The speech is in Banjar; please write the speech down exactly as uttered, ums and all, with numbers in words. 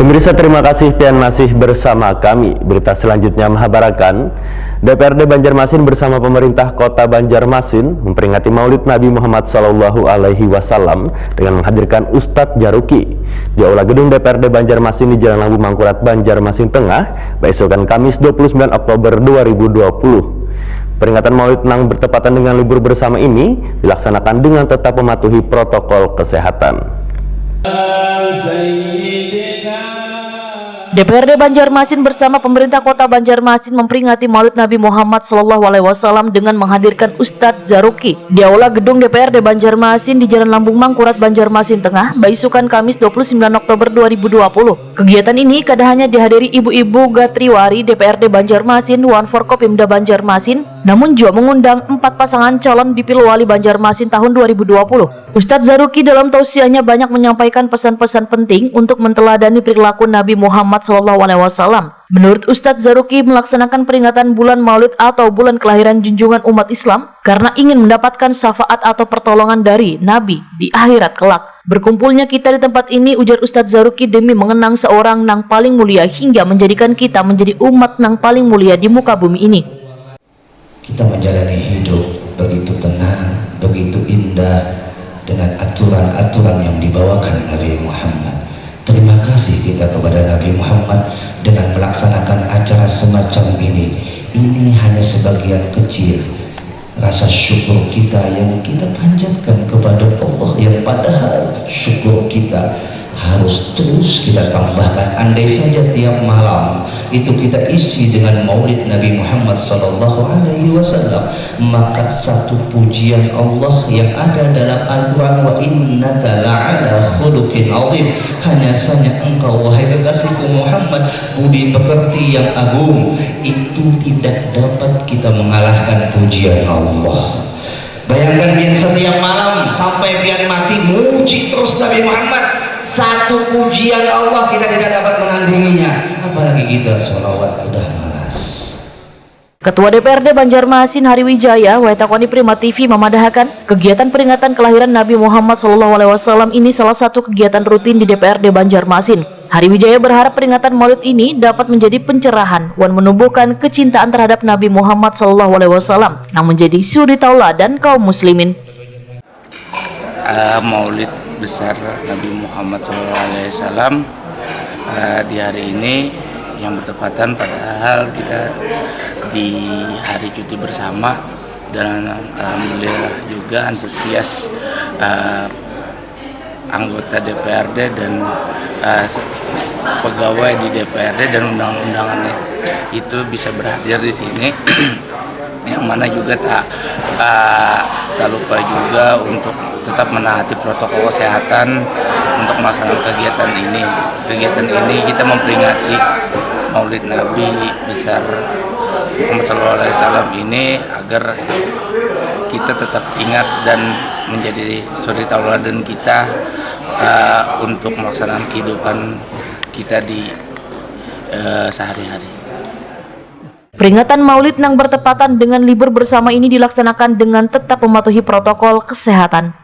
Pemirsa, terima kasih pian masih bersama kami. Berita selanjutnya mahabarakan, D P R D Banjarmasin bersama pemerintah kota Banjarmasin memperingati Maulid Nabi Muhammad Sallallahu Alaihi Wasallam dengan menghadirkan Ustadz Jaruki di Aula Gedung D P R D Banjarmasin di Jalan Lambu Mangkurat, Banjarmasin Tengah, baisakan Kamis dua puluh sembilan Oktober dua ribu dua puluh. Peringatan Maulid nang bertepatan dengan libur bersama ini dilaksanakan dengan tetap mematuhi protokol kesehatan. D P R D Banjarmasin bersama pemerintah kota Banjarmasin memperingati Maulid Nabi Muhammad Sallallahu Alaihi Wasallam dengan menghadirkan Ustadz Zaruki di Aula Gedung D P R D Banjarmasin di Jalan Lambung Mangkurat, Banjarmasin Tengah, baisukan Kamis dua puluh sembilan Oktober dua ribu dua puluh. Kegiatan ini kada hanya dihadiri ibu-ibu gatriwari D P R D Banjarmasin wan Forkopimda Banjarmasin, namun jua mengundang empat pasangan calon dipil wali Banjarmasin tahun dua ribu dua puluh. Ustadz Zaruki dalam tausiahnya banyak menyampaikan pesan-pesan penting untuk menteladani perilaku Nabi Muhammad Sallallahu Alaihi Wasallam. Menurut Ustadz Zaruki, melaksanakan peringatan bulan Maulid atau bulan kelahiran junjungan umat Islam karena ingin mendapatkan syafaat atau pertolongan dari Nabi di akhirat kelak. Berkumpulnya kita di tempat ini, ujar Ustadz Zaruki, demi mengenang seorang nang paling mulia hingga menjadikan kita menjadi umat nang paling mulia di muka bumi ini. Kita menjalani hidup begitu tenang, begitu indah dengan aturan-aturan yang dibawakan Nabi Muhammad. Terima kasih kita kepada Nabi Muhammad dengan melaksanakan acara semacam ini. Ini hanya sebagian kecil rasa syukur kita yang kita panjatkan kepada Allah, yang padahal syukur kita harus terus kita tambahkan. Andai saja tiap malam itu kita isi dengan maulid Nabi Muhammad sallallahu alaihi wasallam, maka satu pujian Allah yang ada dalam Al-Quran, wa innaka la'ala khuluqin azim, hanya saja engkau, wahai kekasihku Muhammad, budi pekerti yang agung, itu tidak dapat kita mengalahkan pujian Allah. Bayangkan, pian, setiap malam sampai pian mati muji terus Nabi Muhammad. Satu pujian Allah kita tidak dapat menandinginya. Apalagi kita sholawat udah malas. Ketua D P R D Banjarmasin Hari Wijaya, Waitakoni Prima T V, mamadahakan, kegiatan peringatan kelahiran Nabi Muhammad Sallallahu Alaihi Wasallam ini salah satu kegiatan rutin di D P R D Banjarmasin. Hari Wijaya berharap peringatan Maulid ini dapat menjadi pencerahan wan menumbuhkan kecintaan terhadap Nabi Muhammad Sallallahu Alaihi Wasallam nang menjadi suri tauladan kaum muslimin. Uh, Maulid besar Nabi Muhammad Sallallahu Alaihi Wasallam uh, di hari ini yang bertepatan, padahal kita di hari cuti bersama, dan alhamdulillah juga antusias uh, anggota D P R D dan uh, pegawai di D P R D dan undang-undangannya itu bisa berhadir di sini. Yang mana juga tak uh, tak lupa juga untuk tetap menaati protokol kesehatan untuk melaksanakan kegiatan ini. Kegiatan ini kita memperingati Maulid Nabi besar Muhammad Sallallahu Alaihi Wasallam ini agar kita tetap ingat dan menjadi suri tauladan kita uh, untuk melaksanakan kehidupan kita di uh, sehari-hari. Peringatan Maulid nang bertepatan dengan libur bersama ini dilaksanakan dengan tetap mematuhi protokol kesehatan.